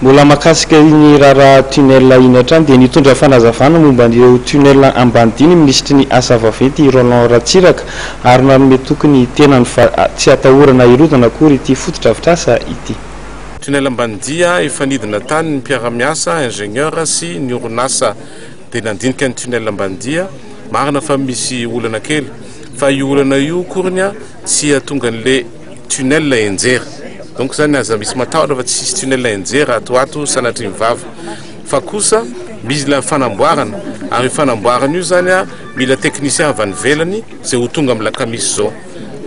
Mbola mahakasika iny raharaha tunnel iny hatrany dia nitondra fanazavana momba an'ireo tunnel Ambanidia ny minisitry ny Asa vaventy Roland Ratsiraka ary nanome toky ny tenany fa tsy atahorana hirodana akory ity fotodrafitrasa ity. Tunnel Ambanidia, efa nidina tany ny mpiara-miasa, ingénieur, sy ny orinasa dia nandinika ny tunnel Ambanidia. Marina fa misy olana kely fa io olana io akoriny tsy hahatonga an'le tunnel hianjera. Donc zany aza misy matahotra fa tsy hisy tunnel hianjera ato ho ato sanatria ny vava. Fa kosa mila fanamboarana ary io fanamboarana io zany mila technicien avy any ivelany izay ho tonga amin'ny lakamisy izao.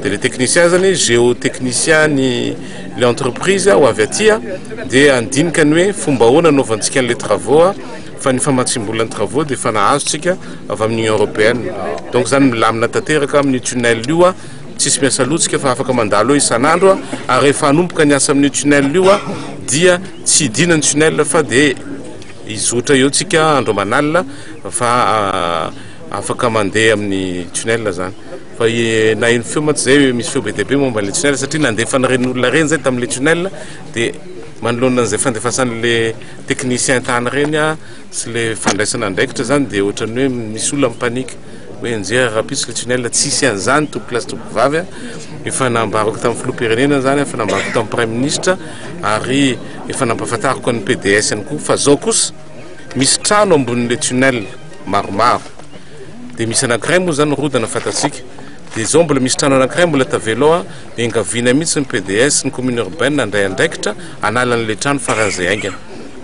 Dia le technicien zany géotechnicien ny le entreprise ho avy aty dia handinika ny hoe fomba ahoana anaovantsika an'le travaux fa ny famatsiam-bola ny travaux dia efa nahazo tsika avy amin'ny Union Européenne. Donc zany milamina tanteraka amin'io tunnel io. Tsisy miasa loha tsika fa afaka mandalo eo isan'andro ary rehefa hanomboka ny asa amin'io tunnel io dia tsy hidina ny tunnel fa dia hizotra eo tsika andro aman'alina fa afaka mandeha amin'ny tunnel zany. Fa naheno feo mantsy zay misy feo be dia be momba an'ilay tunnel satria nandefa an'ireny olona ireny zay tamin'ilay tunnel dia manoloana an'izay fandefasan'ilay technicien tany ireny sy ilay fandraisana andraikitra zany dia ohatran'ny hoe misy olona mi-panique. Hoe enjeha rahampitso le tunnel, tsisy an'izany tompokolahy sy tompokovavy a! Efa nambarako tamin'ny filoham-pirenena izany, efa nambarako tamin'ny praiminisitra ary efa nampahafantariko an'ny PDS ihany koa fa zao kosa misy trano ambonin'le tunnel maromaro dia misy anankiray moa izany rodana fantatsika dia zao mbola misy trano anankiray mbola tavela ao a, dia engaviana mihitsy ny PDS, ny commune urbaine handray andraikitra hanala an'le trano faran'izay haingana.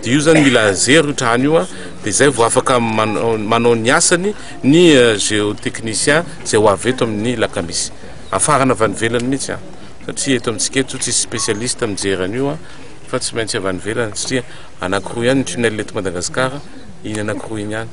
Dia io zany mila zero io trano io dia izay vao afaka manao ny asany ny géotechnicien izay ho avy eto amin'ny lakamisy. Afarana avy any ivelany mihitsy an, satria eto amintsika eto tsisy spécialiste mijery an'io an, fa tsy maintsy avy any ivelany satria anankiroa ihany ny tunnel eto Madagasikara, iny anankiroa iny ihany.